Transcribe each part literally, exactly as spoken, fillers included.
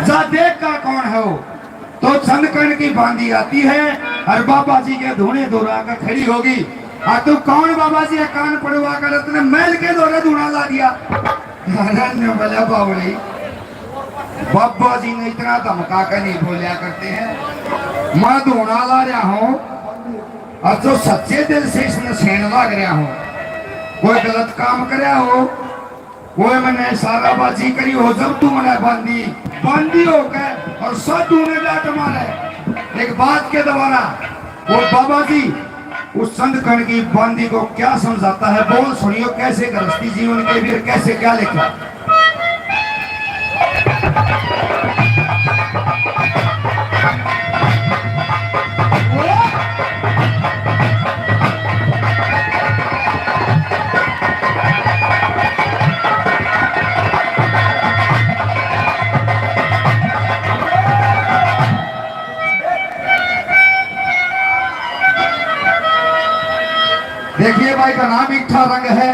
जा देख का कौन है वो। तो चंद कण की बांदी आती है और बाबा जी के धूणे धोरा का खड़ी होगी। आ तू कौन बाबा जी है, कान पड़वा कर इतने महल के धोरे धूणा ला दिया। अरे न बोला बावली, बाबा जी ने इतना धमका के नहीं बोलिया करते हैं। मैं धूणा ला रहा हूँ और जो सच्चे दिल से इसने सेण लाग रहा हूँ, कोई गलत काम करया हो, कोई मैंने इशाराबाजी करी हो, जब तू मने बांदी, बांदी होके और साधु ने डांट मारे। एक बात के द्वारा वो बाबा जी उस चंद कण की बांदी को क्या समझाता है, बोल सुनियो, कैसे गृहस्थी जीवन के भी और कैसे क्या लिखा। देखिए भाई, घना मीठा रंग है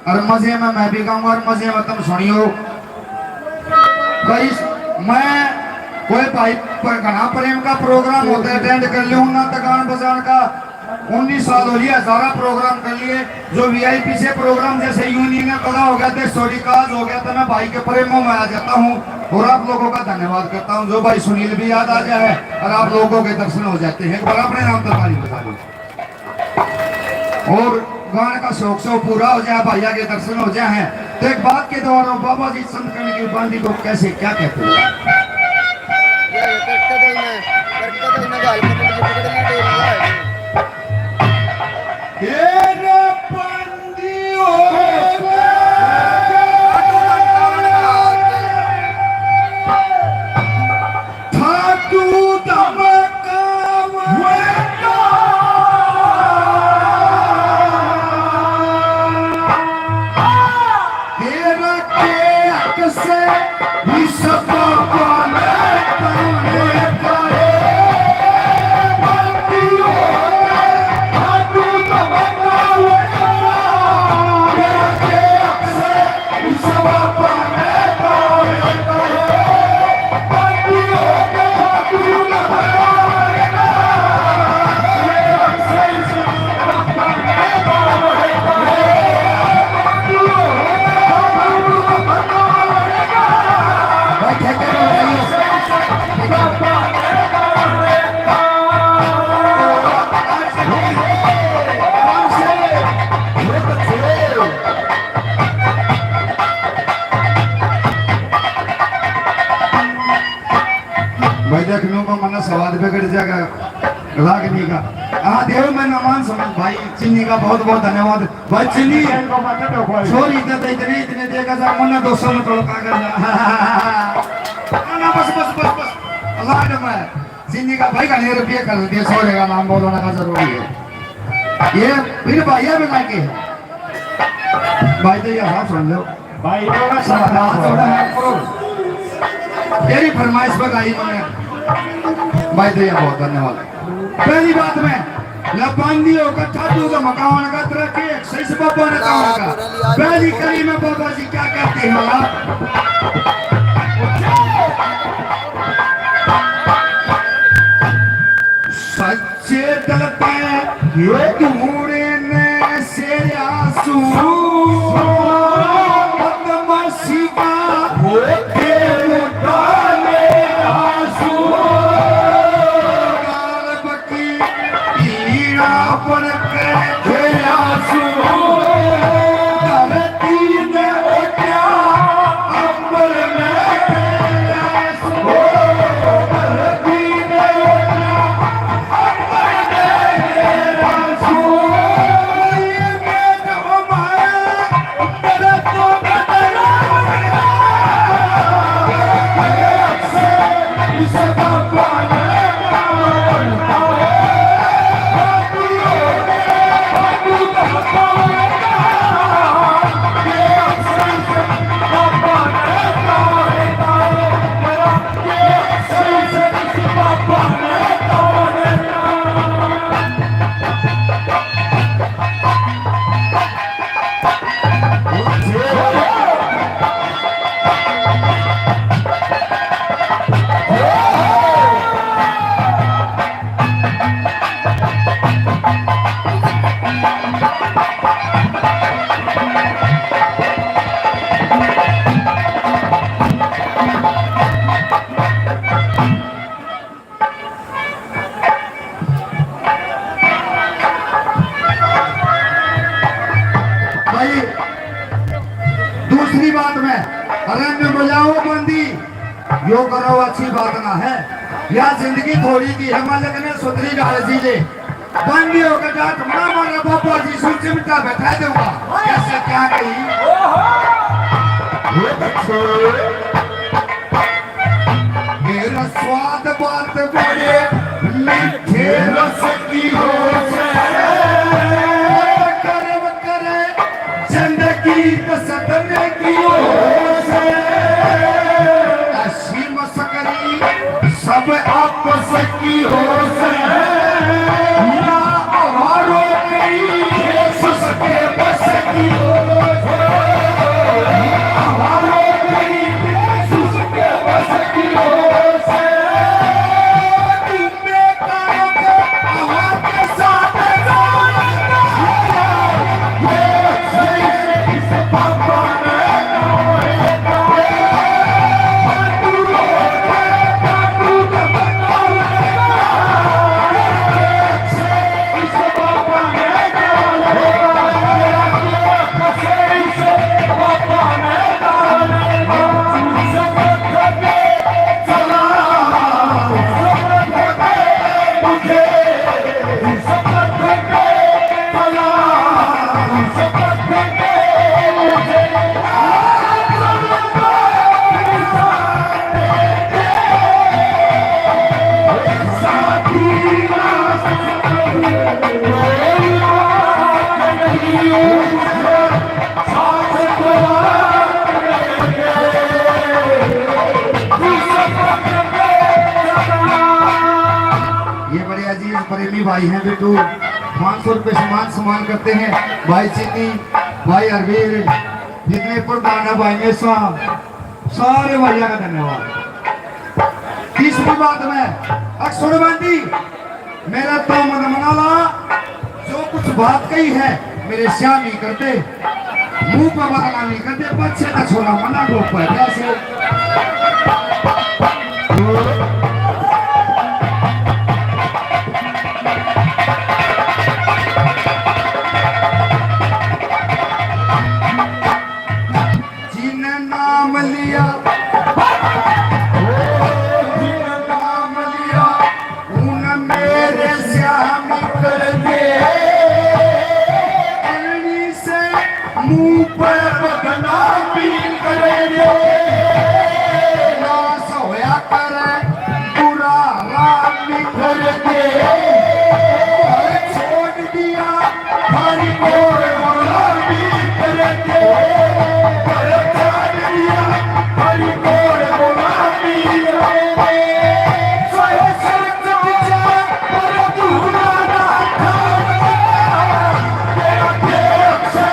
और मजे में मैं भी गाऊंगा और मजे में तुम सुनियो। कई मैं कोई भाई पर घना प्रेम का प्रोग्राम होता है, अटेंड कर लूँ ना, तो गान बजान का उन्नीस साल हो लिया, सारा प्रोग्राम कर लिए। जो वीआईपी से प्रोग्राम जैसे यूनियन में बड़ा हो गया, देश छोड़ी काज हो गया, तो मैं भाई के प्रेमों में आ जाता हूँ और आप लोगों का धन्यवाद करता हूँ। जो भाई सुनील भी याद आ जाए और आप लोगों के दर्शन हो जाते हैं, एक बार अपने नाम पर ताली बजा लो। और गान का शौक से पूरा हो जाए, भैया के दर्शन हो जाए हैं, तो एक बात के द्वारा बाबा जी चंद कण की बांदी को कैसे क्या कहते हैं? ये करके दे ना, करके दे ना, गाल पकड़ के पकड़ ली, डोरी है। तेरे बंदी हो गए। ठाकू धमकावे। तेरा के हक से इस बाबा ने ताने ताने बंदी हो गए। ठाकू धमकावे। तेरा के हक से भाई, देख लो, मन्ना स्वाद बिगड़ जाएगा रागनी का। हाँ, देव मैं ना मान समझ भाई, चीनी का बहुत बहुत धन्यवाद। भाई चीनी, छोरी तो इतने, इतने देगा जा, मन्ना दो सौ में तोड़ का कर। ना, ना, बस, बस, बस, बस। लाड में चीनी का भाई का नहीं रुपये कर दिए, छोरे का नाम बोलने का जरूरी है। ये फिर भैया भी लागे। भाई तो ये हाथ सुन लो। भाई तो ना समझा, थोड़ा है, करो। तेरी फरमाइश पर आई मैंने। भाई तो ये बहुत धन्यवाद। पहली बात में लबांदी होकर ठाडू का मकान का तरह के सही से बाबा ने कहा का। पहली कड़ी में बाबा जी क्या कहते हैं आप? सच्चे दिल पे ये घूरे ने से आंसू, पद्म शिवा होते लुटाने आंसू। गालब की पीड़ा पर के थे आंसू, धरती ने उठा अंबर बजाओ बंदी, यो करो अच्छी बात ना है। या जिंदगी थोड़ी की है, मालिक ने सुथरी ढाल दी ले। बंदी होकर जाट मना मारा बाबा जी, सुन चिमटा बैठा दूंगा। कैसे क्या कही? मेरा स्वाद बात बड़े मीठे रस की हो से। कर्म करे जिंदगी तो सदमे की हो से। ऐसी मस्करी सब आपस की हो से। ना आवारो गई उसके बस की हो से। आवारो गई उसके बस की हो से। ये बड़े अजीज प्रेमी भाई हैं बिट्टू, पाँच सौ रुपये सम्मान सम्मान करते हैं। भाई चिन्नी, भाई अरबीर, जितने प्रधान है भाई में सा, सारे भाइयों का धन्यवाद। तीसरी बात में अक्षर बांधी, मेरा तो मन मना ला, जो कुछ बात कही है, मेरे श्याम ही करते, मुंह पे बदनामी करते, पछे का छोरा मना को पे कैसे। जिन नाम लिया, ओ, जिन नाम लिया, उन मेरे श्याम करके करनी से मुंह पर बदनामी करेंगे। नाश होया करे बुरा राम करके। छोड़ दिया थारी कोर गुलामी करके, पहचान लिया थारी कोर गुलामी करके। सहे सर कट जा, पर तू ना ना था। तेरा प्यार से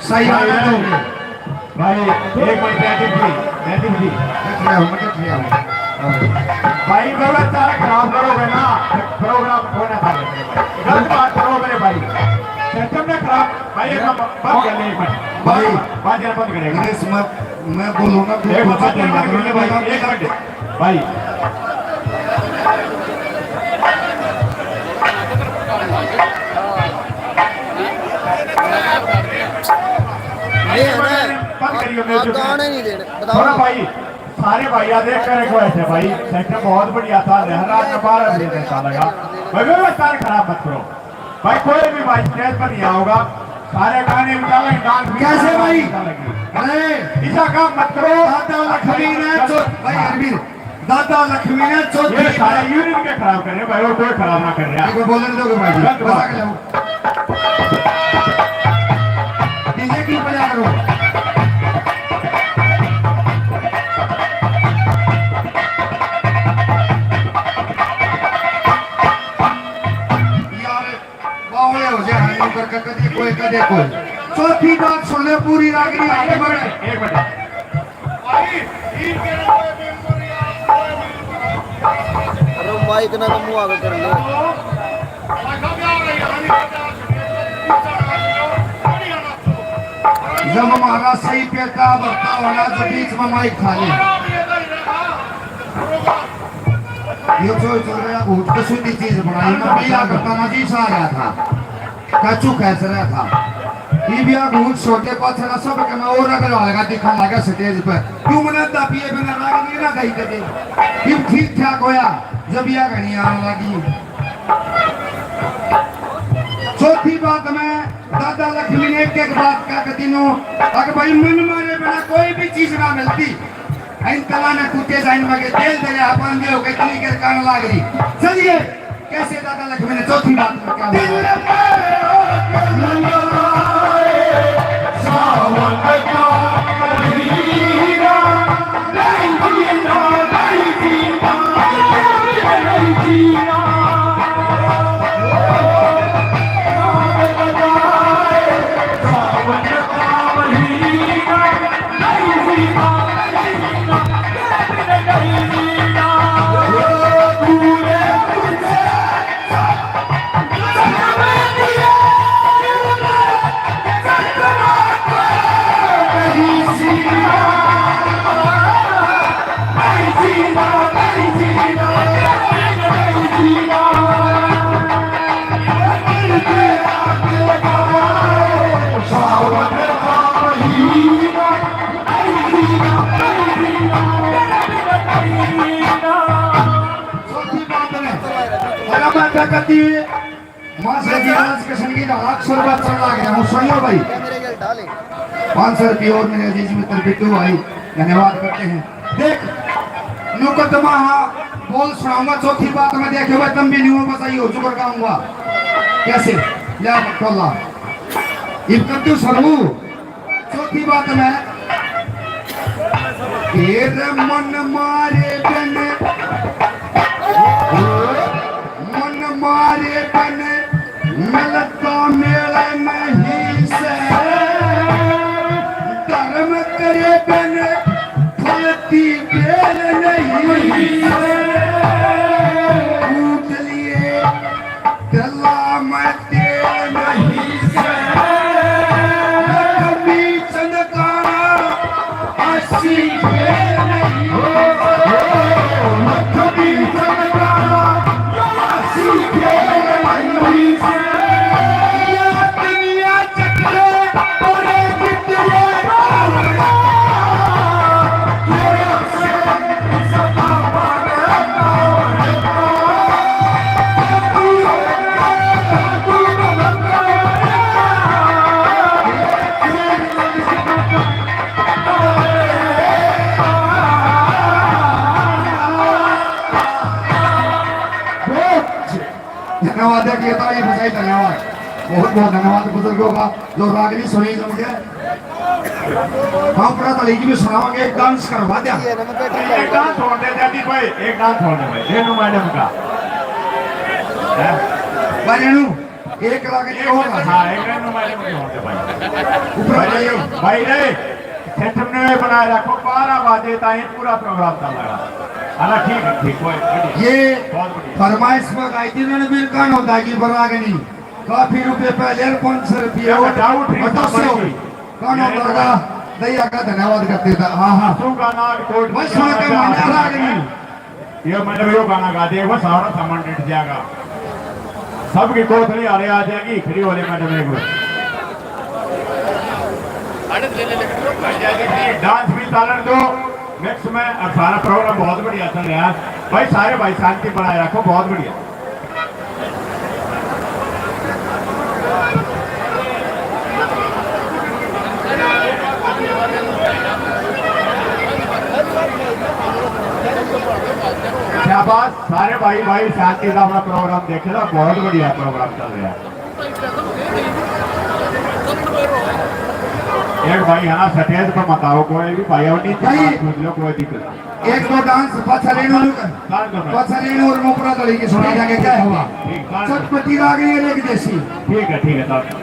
सही बात है। भाई, एक मिनट, नैतिक जी, नैतिक जी। कट लिया हूँ, मैं कट लिया हूँ। भाई, अगर तारा खराब करोगे ना, प्रोग्राम होना था। गलत बात करो मेरे भाई। सिस्टम ने खराब, भाई, एक बात कर ले, एक मिनट। भाई, बात यार बंद करेगा। नरेश, मैं, मैं बोलूँगा, तू एक बात यार बंद कर ले भाई, एक मिनट। भाई। ये है ना, बंद करियो, आप music। गाने नहीं देने, बताओ। थोड़ा भाई, सारे भाई आ देख कर एक वैसे भाई, सेटअप बहुत बढ़िया था, लहरा के बारह बजे तक चलेगा। भाई, व्यवस्था खराब मत करो। भाई, कोई भी भाई स्टेज पर नहीं आओगा, सारे गाने भी चलेंगे, डांस भी कैसे चलेगा, भाई? चलेगी। अरे, ऐसा काम मत करो। दादा लक्ष्मी ने चो-, भाई अरविंद, दादा लक्ष्मी ने चौथी ये सारे यूनिट के खराब कर रहे हैं भाई, और कोई खराब ना कर रहे हैं। देखो, बोलने दो भाई जी, गलत बस बात। आगे जाओ। डीजे क्यों बजा करो? देखो, चौथी बात सुन ले, पूरी रागनी आगे बढ़े। एक मिनट। अरे माइक ना मुंह आगे कर ले। जब हमारा सही पेटा भरता होना तो बीच में माइक खा ले। ये जो चल रहा, बहुत कसूती चीज बनाई ना, पीला करता ना जी सा आ रहा था। कचू कैस रहा था। इब या घूट छोटे पाछला सब के मैं और अगर आएगा दिखा लगा स्टेज पे। क्यों मने दापिए बिना राग नहीं ना गई कदे। इब ठीक ठाक होया, जब या घनी आने लगी। चौथी बात में दादा लक्ष्मी ने एक एक बात का के दिनों, अगर भाई मन मारे बिना कोई भी चीज ना मिलती। इन तला ने कुत्ते जाइन में के तेल दे रहा, बांधे हो के इतनी के कान लाग रही। चलिए, कैसे दादा लक्ष्मी ने चौथी बात में क्या बोला? चौथी बात में, अगर मैं क्या कहती, मास्टर जी, आज के संगीत हाथ सुर बात चल लग गया हूँ, सुनियो भाई। पाँच सौ रुपये और मेरे अजीज मित्र बिट्टू भाई, धन्यवाद करते हैं। देख, मुकदमा हाँ, बोल सुनाऊंगा, चौथी बात में देखे हुए तुम भी न्यू बजाई हो, जुगर गाऊंगा। कैसे? या टोला। इब कद्दू सरमू, चौथी बात में, फिर मन मारे बिन, मन मारे बिन मिलता मेल नहीं से, धर्म करे बिन फलती बेल नहीं से, कूट लिए गला में तेल नहीं से, लक्ष्मी चंद काना अस्सी फेल नहीं से, लक्ष्मी चंद काना अस्सी फेल नहीं से, ये दुनिया चक्रे और ये धन्यवाद है कि ये ताली बजाई, धन्यवाद, बहुत बहुत धन्यवाद बुजुर्गों का। जो रागनी सुनी जम के, हम पूरा तली की भी सुनावांगे, एक डांस करवा दिया। एक डांस छोड़ दे, जल्दी भाई, एक डांस छोड़ दे भाई, रेनू मैडम का। हैं? भाई रेनू, एक रागनी और। हाँ, एक रेनू मैडम की छोड़ दे भाई। ऊपर भाई, भाई रे, सिस्टम ने बनाए रखो, बारह बजे ताई पूरा प्रोग्राम चल रहा है ना? ठीक है, ठीक, कोई बढ़िया। ये बहुत बढ़िया। फरमाइश में गाई थी इन्होंने, बिल कान होता है कि रागनी। काफी रुपए पहले और पाँच सौ रुपये और, और दो सौ। कानो दादा, दया का धन्यवाद करते था। हाँ, हाँ। बस सुन के मान्या रागनी। ये मैडम यो गाना गा दे, बस और सामान डट जाएगा। सबकी कोथली आड़े आ जाएगी, फ्री वाले मैडम एक बार। डांस भी चालन दो। मिक्स में और सारा प्रोग्राम बहुत बढ़िया चल रहा है भाई। सारे भाई शांति बनाए रखो, बहुत बढ़िया। शाबाश, सारे भाई, भाई शांति से अपना प्रोग्राम देखे, तो बहुत बढ़िया प्रोग्राम चल रहा है। एक भाई है ना, स्टेज पर मत आओ कोई भी भाई, और नीचे भाई, बात पूछ लो, कोई दिक्कत नहीं। एक दो डांस पछरेणु, डांस दो ना। पछरेणु और मुपरा दली की सुना जाके क्या हुआ? ठीक, डांस दो। चटपटी रागनी है, एक देसी। ठीक है, ठीक है, डांस दो।